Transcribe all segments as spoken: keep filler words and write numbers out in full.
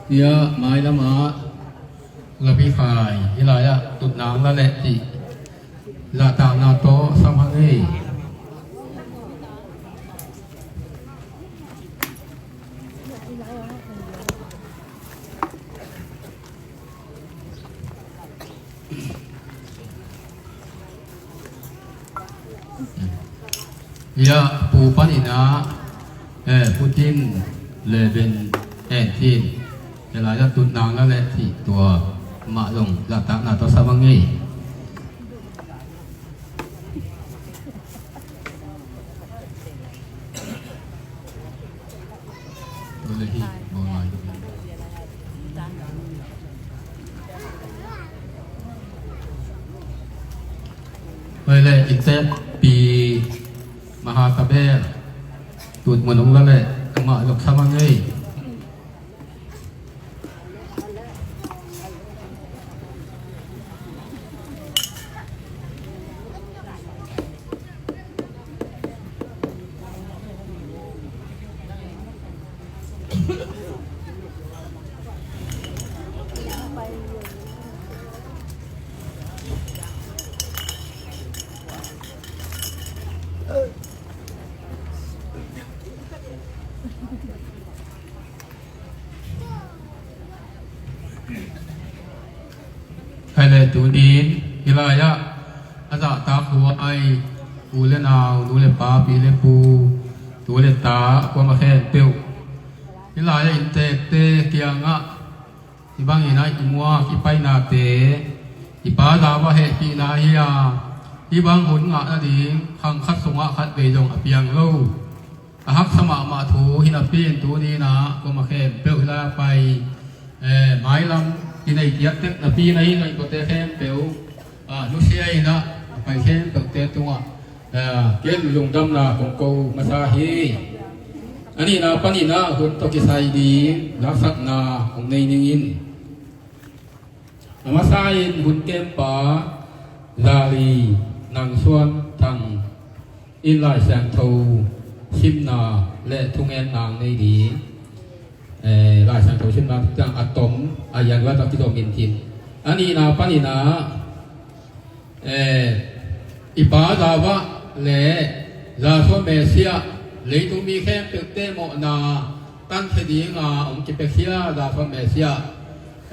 Hia mailam ah Lapi Khai, hih lai-ah tutnang la leh cih zahtakna tawh sam hang ei. Hia pu panin ah, eh, Pu Tin le Ben En Tin, hih lai-ah tutnang la leh cih tua mah zong zahtakna tawh sam hang ei. Hoi le, innteekpi Maha Tabel tut mun hong la leh amah zong sam hang ei. Hei le, tuni-in hih lai-ah a zahtak huai u le nau, nu le pa, pi le pu, tu le ta, kuamah khempeuh, hih lai-ah innteekte kiangah hih bangin ah i muak i painate i Pa zau-ah hehpihna hi a, hih bang hun ngah nading khang khat sungah khat vei zong a piang lo. A haksa mahmah thu hi napi-in tuni-in ah kuamah khempeuh hih lai-ah pai, eh, mailam i nei kiat tek napi-in ah hih ngaihtuate khempeuh, ah, nusia in ah a pai khempeuhte tungah, eh, ken lungdamna kong ko masa hi. A nihna panin ah hun tawh kisai ding laksakna kong nei ning in, a masa in hun kempa Zali Nang Suan Thang in Lai Siangtho simna le thungetna nei ding. Eh, Lai Siangtho simna tang a tom a yan wa ta kidom in tin. A nihna panin ah, eh, i Pa zau-ah le Yahshua Messiah leitung mi khempeuhte mawhna tankhia dinga hong kipiakhia Yahshua Messiah,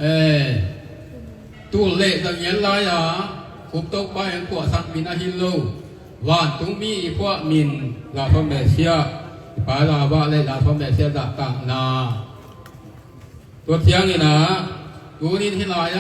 eh, tul le za ngian lai-a Khuptopa in phuahsak min ahi lo, vantungmi i phuah min Yahshua Messiah, i Pa zau-ah le Yahshua Messiah zahtakna. Tua ciangin ah tuni-in hih lai-ah